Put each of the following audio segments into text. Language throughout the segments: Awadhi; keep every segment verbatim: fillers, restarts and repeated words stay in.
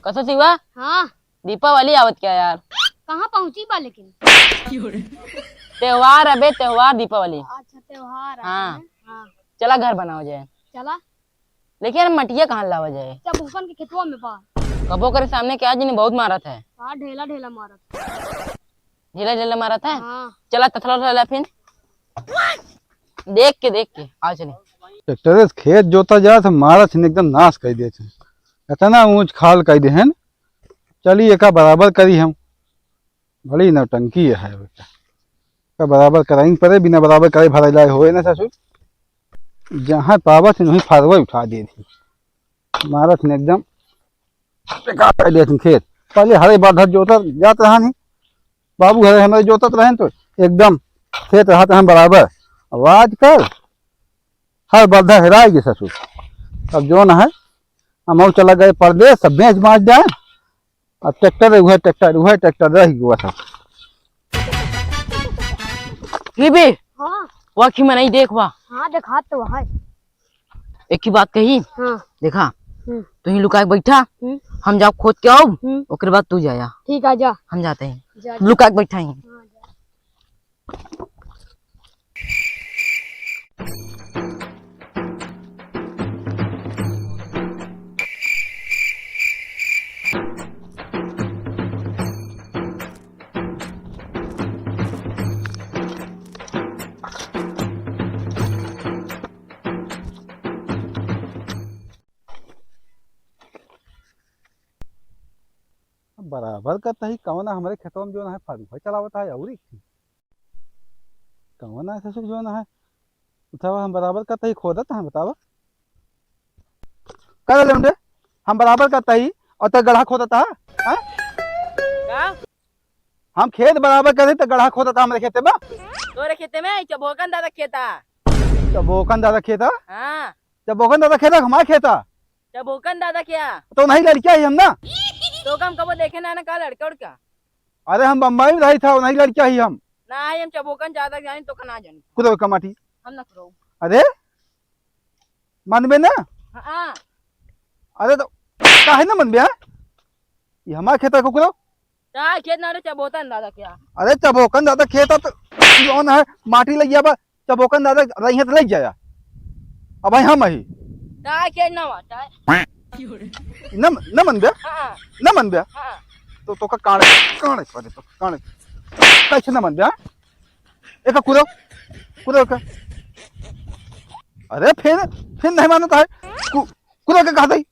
कसो शिवा? हाँ। दीपावली आवत क्या यार? कहाँ पहुँची बा लेकिन? त्योहार अबे, त्योहार दीपावली। अच्छा, त्योहार आ हाँ। गया। हाँ। चला घर बनावा जाए। चला। लेकिन यार मटिया कहाँ लावा जाए? चबोकन के खेतवा में बा। कबो करे सामने क्या जिन बहुत मारत है। हाँ, ढेला ढेला मारत। ढेला ढेला मारत है? हाँ। चला तथला उथला ला फिर। देख के, देख के, आ चले। ट्रैक्टर से खेत जोता जात है, मारत है, एकदम नाश कर देत है। इतना ऊंच खाल कर दे हैं। चली एका बराबर करी हम। बड़ी नौटंकी है बेटा। का बराबर कराई परे, बिना बराबर करे भराई लाए होए ना ससुर। जहाँ पावत है वहीं फारवे उठा दे थी। मारत ने एकदम बेकार कर दिया तुम खेत। पहले हरे बरधा जोतत जात रहा नहीं, बाबू हरे हमारे जोतत रहे तो एकदम खेत रहा हम बराबर। अब आजकल हर बरधा हेराई गए ससुर। अब जो ना है, हम और चला गए परदेस, सब बेच बांच जाए। अब ट्रैक्टर है, वह ट्रैक्टर, वह ट्रैक्टर रह गया सब। ये बे, हाँ। वह की मनई देख बा। हाँ, देखात तो है। एक ही बात कही। हाँ। देखा, हम्म। तू ही लुका के बैठा, हम्म। हम जाओ खोद के आओ, हम्म। ओकरे बाद तू जाया। ठीक है, जा। हम जाते हैं। जा, जा। लुका के बैठा ही। हाँ, जा। बराबर का तही कौन हमरे खेतवा में जो ना है फारू है चलावत है औरी। कौन है ससुर जो ना है उठावा हम बराबर का तही खोदत है बतावा। कर ले उंडे हम बराबर का तही और ते गढ़ा खोदत है। हाँ? का? हम खेत बराबर करे तो गढ़ा खोदत है हमरे खेते बा। तोरे खेते में चबोकन दादा खेता। चबोकन दादा खेता? हाँ। चबोकन दादा खेता हमारे खेता। चबोकन दादा क्या? तो नहीं लड़किया ही हम ना। तो हम कबो देखे ना ना का लड़का उड़का। अरे हम बम्बई में रही था, नहीं लड़किया ही हम। ना ही हम चबोकन दादा जानी तो का ना जानी। कुदो का माटी। हम ना करो। अरे मनबे ना। हाँ। अरे तो काहे ना मनबे हाँ? ये हमारे खेता कुकरो। का खेत ना रे चबोकन दादा क्या? अरे चबोकन दादा खेत तो जौन है माटी लग गया बा चबोकन दादा रही है तो लग जाया। अब भाई हम ही। का खेत ना वाटा है। न न मनबे। हाँ। न मनबे। हाँ। तो तो का काणे काणे पड़े तो काणे। कैसे न मनबे हाँ? एक कुदो कुदो का। अरे फिर फिर नहीं मानता है। कु, कुदो के कहा दई।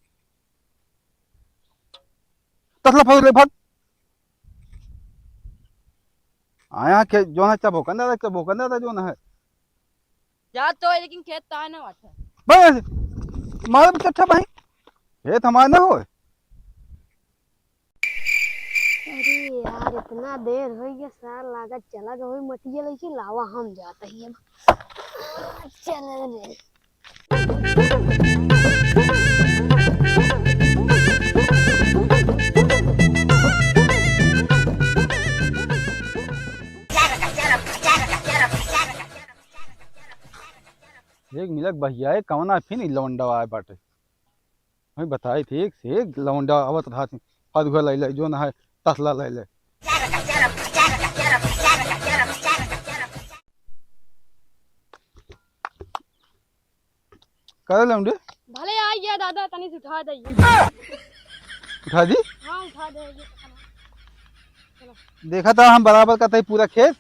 तसला फसले भग। आया के जो है चबोकन दादा चबोकन दादा जो है। जा तो है लेकिन खेत ताय ना वाटा। बस मारे चट्ठा भाई। खेत हमार ना होए। अरे यार इतना देर हो गया सार लागत चला गए मटिया लेके लावा हम जाते ही अब। चल रे। एक मिलक बहिया है कवना फिन ई लौंडा आए बाटे। हमें बताई थी एक से एक लौंडा आवत रहा थी। फदुआ ले ले जो ना है तसला ले ले। करे लौंडे। भले आ गया दादा तनी से उठा दे। उठा दी। हाँ उठा दे। देखा था हम बराबर का तई पूरा खेत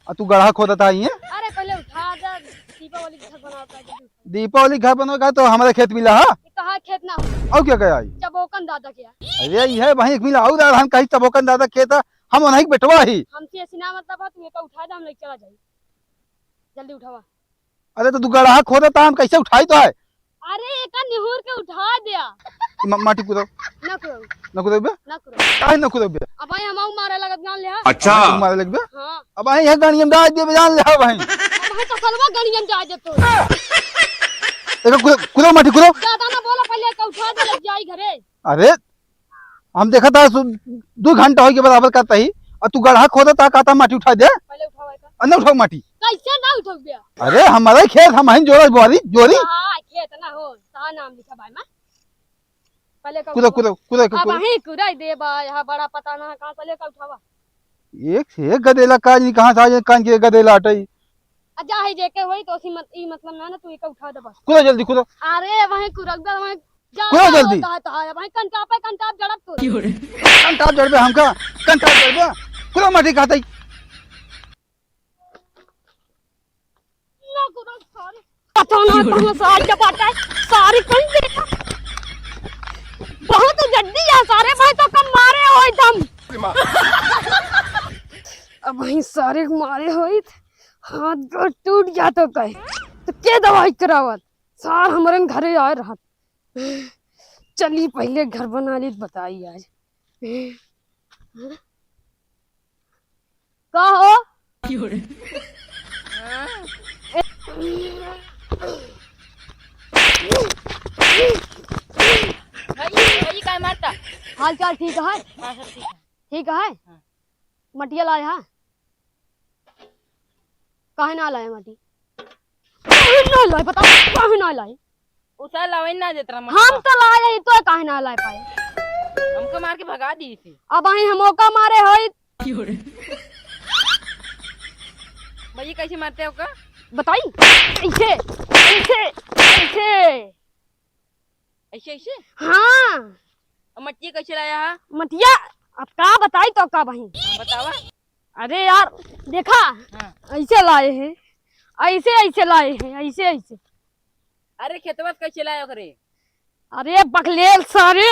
और तू गढ़ा खोदता ही है। अरे पहले उठा दे। दीपावली के घर बनावता है। दीपावली घर बनोगा तो हमारे खेत मिला हा। ये कहाँ खेत ना हो? और क्या गया आई? चबोकन दादा क्या? अरे ये है वहीं मिला और हम कहीं चबोकन दादा खेत है, हम वहीं बेटवा ही। हमसे ऐसी ना मतलब है, तू ये उठा दे, हम लेके चला जाई। जल्दी उठावा। अरे तो तू गढ़ा खोदता हम कैसे उठाई तो है? अरे एका निहुर के उठा दिया। मा-, माटी कुदो। ना कुदो। ना कुदो बे? ना कुदो। काहे ना कुदो बे? अब भाई हम आऊ मारे लगत जान ले हा। अच्छा। अब भाई तू मारे लगबे? हाँ। अब भाई यहाँ गाड़िया में डाल दिए बे, जान ले हा भाई। अब भाई तसलवा गाड़िया में डाल दे तो। एक कुदो, कुदो माटी कुदो। ज्यादा ना बोला पहले एका उठा दे लग जाई घरे। अरे हम देखा था सु-, दो घंटा हो गया बराबर करता ही और तू गढ़ा खोदा था कहता माटी उठा दे। पहले उठावा एका। और ना उठाओ माटी। कैसे ना उठाओ बे? अरे हमारा ही खेत हम हैं जोरा बोरी जोरी। हाँ खेत ना हो ता नाम लिखा भाई मैं। पहले का कूदा, उठावा। कूदा, कूदा, अब कूदा। वहीं कुदाई दे बा, यहाँ बड़ा पता ना है कहाँ से लेकर उठावा। एक से एक गदेला काज नहीं, कहाँ से आ जाए कान के गदेला अटई। आ जा है जेके होई तो उसी मत, ई मतलब ना, ना तू एका उठा दे बस। कूदा जल्दी, कूदा। अरे वहीं कुरक दे, वहीं जा, कूदा जा, जल्दी। होता है तो है, वहीं कंटापे, कंटाप जड़ब तू। कंटाप जड़बे हमका, कंटाप जड़बे। कूदा माटी खाते। ना करो सारे। पता ना कहाँ से आज जब आता है, सारे कौन देखा? बहुत जल्दी आ सारे भाई तो कम मारे होई थम। अब वहीं सारे मारे होई थ, हाथ गोड़ टूट जा तो कहे, तो के दवाई करावत? सार हमरन घरे आए रहत। चली पहले घर बना ली, बताई आज। का हो? भई, भई, का मारता? हाल चाल ठीक है? हाँ, सब ठीक है। ठीक है? हाँ। मटिया लाए हा? काहे ना लाए माटी? काहे ना लाए, बताओ, काहे ना लाए? उ सार लावे ना देत रहा हम मटका। तो लाए ही, तो काहे ना लाए पाए? हमको मार के भगा दी इसे। अब आई हम ओका मारे होई। भैया कैसे मारते हो का? बताई? ऐसे, ऐसे, ऐसे। ऐसे, ऐसे? हाँ। अब मटिया कैसे लाया है? मटिया, अब का बताई तो का बहिन? हाँ, बतावा। अरे यार, देखा, हाँ। ऐसे लाए हैं, ऐसे, ऐसे लाए हैं, ऐसे, ऐसे। अरे खेतवा से कैसे लाया ओकरे? अरे बकलेल सारे,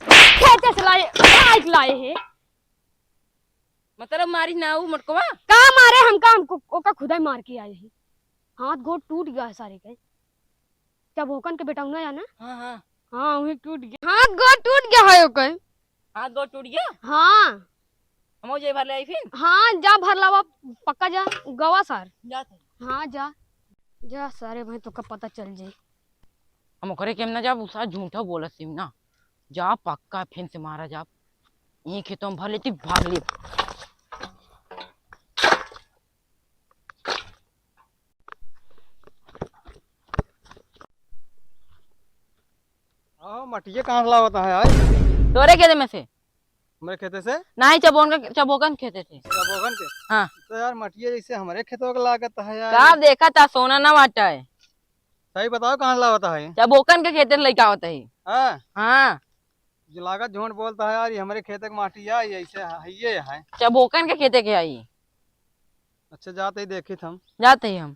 खेते से लाए, बाइक लाए हैं। मतलब मारी ना ऊ मोटकवा? का मारे हमका, हमको, ओका खुदा ही मार के आए हैं। हाथ गोड़ टूट गया है सारे के। जब ओकन के बेटौना है ना? हाँ, हाँ। हाँ, वही टूट गया। हाथ गोड़ टूट गया है ओकर। हाथ गोड़ टूट गया? हाँ। हम जे भर ले आई फिर? हाँ, जा भर लावा, पक्का जा, गवा सार। जात है। हाँ, जा। जा सारे भाई, तोका पता चल जाई। हम ओकरे के हम ना जाब, उ सार झूठा बोलत सिम ना। जा पक्का फिन से मारा जाब। यहीं खेतों में भर लेती, भाग ले। आओ, मटिया कहाँ से लावत है आज? तोरे खेते में से। हमरे खेते से? नहीं, चबोन का, चबोकन खेते से। चबोकन के? हाँ। तो यार, मटिया जैसे हमरे खेतवा के लागत है यार। का देखा था, सोना ना वाटा है। सही बताओ, कहाँ से लावत है? चबोकन के खेते से लइका आवत है। हाँ। हाँ। जो लागत झूठ बोलता है यार, ये हमरे खेते के माटी है, ये ऐसे है, ये है। चबोकन के खेते के आई। अच्छा, जाते ही देखित हम। जाते ही हम।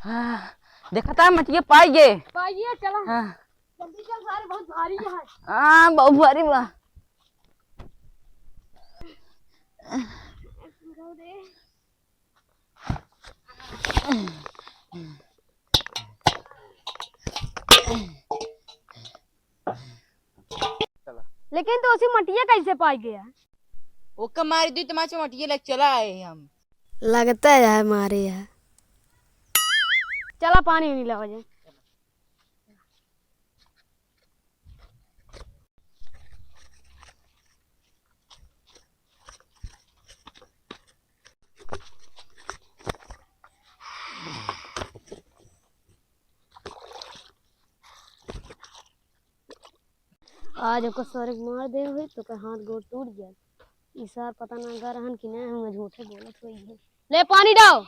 हाँ, देखा था मटिया पाई गे। पाइए, चला। हाँ। जल्दी चल सारे, बहुत भारी है। हाँ, बहुत भारी बा। लेकिन तो उसी मटिया कैसे पाई गया? ओका मारी दी तमाचा मटिया ले चला आए हम। लगता है मारे है। चला पानी उनी लावा जाए। आज ओकर सर के मार दे होई तो ओकर हाथ गोड़ टूट जाए। ई सार पता ना गा रहन कि नहीं, हम झूठे बोलत होई है। ले पानी डाल।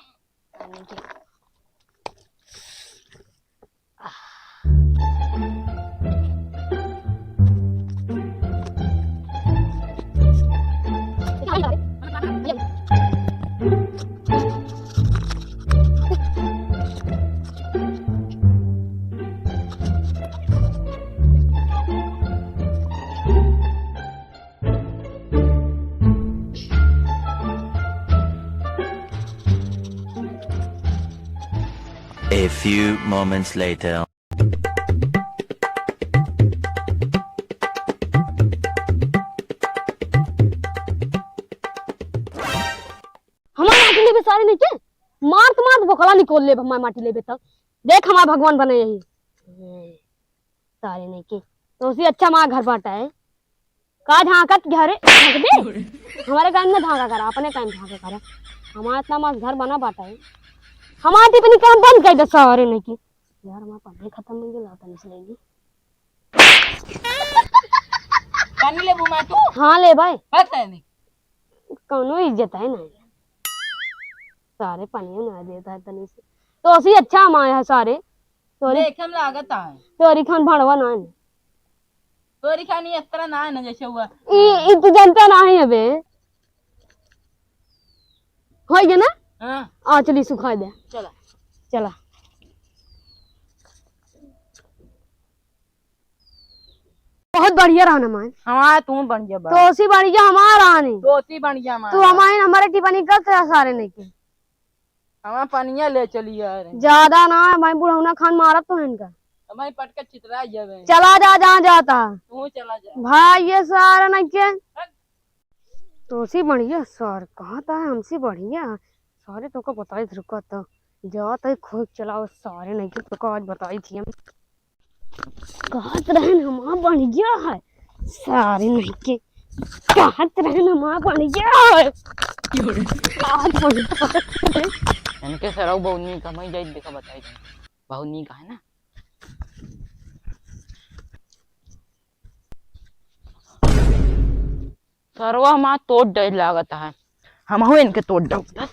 A few moments later. हमार माटी लेबे सारे नहीं के, मारत मारत बोकला निकोल लेब हमार माटी लेबे तब। देख हमार भगवान बने यही। सारे नहीं के। तो उसी अच्छा हमार घर बाटा है। का झांकत घरे झांक दे? हमारे काम में झांका करा, अपने काम झांका करा। हमारा इतना मस्त घर बना बाटा है। हमार टिप्पणी काम बंद कर दे सारे नहीं के। यार, हमार पानी खतम होइ गया, तनी से ले ली। पानी लेबू माँ तू? हाँ, ले भाई। बस है नहीं। कौनो इज्जत है नहीं। सारे पानी ना देता है तनी से। तो असी अच्छा हमारे यहाँ सारे। तोरी देखे में लागत है। तोरी खान भाड़वा ना है। तोरी खानी इस तरह ना है ना जैसे हुआ। ई, ई तू जानता ना है अबे। होई गया ना? हाँ। आ, चली सुखा दे। चला। चला। बहुत बढ़िया रहन हमार। हमार तू बढ़िया बा। तोसी बढ़िया हमार रहनी। तोसी बढ़िया हमार। तू हमारे, हमारे टिप्पणी कर तेरा सारे नहीं के। हमार पनिया ले चली यार। ज्यादा ना है भाई, बुढ़ौना खान मारत तो है इनका। हमारे पटका छितरा जावे। चला जा जहाँ जाता। तू चला जा। भाई ये सारे नहीं के। तोसी बढ़िया सर, कहा था हमसे बढ़िया। सारे तोका बताई थे, रुका तो। जात है खूब चलाओ, सारे नहीं के तोका आज बताई थी हम। कहत रहन हमार बढ़िया है, सारे नहीं के। कहत रहन हमार बढ़िया है। आज बढ़िया है। इनके सरऊ बहुत नीक, हम ही जाई देखा बताई थे। बहुत नीक है ना। सरवा हमार तोड़ डर लागत है, हमहू इनके तोड़ डर।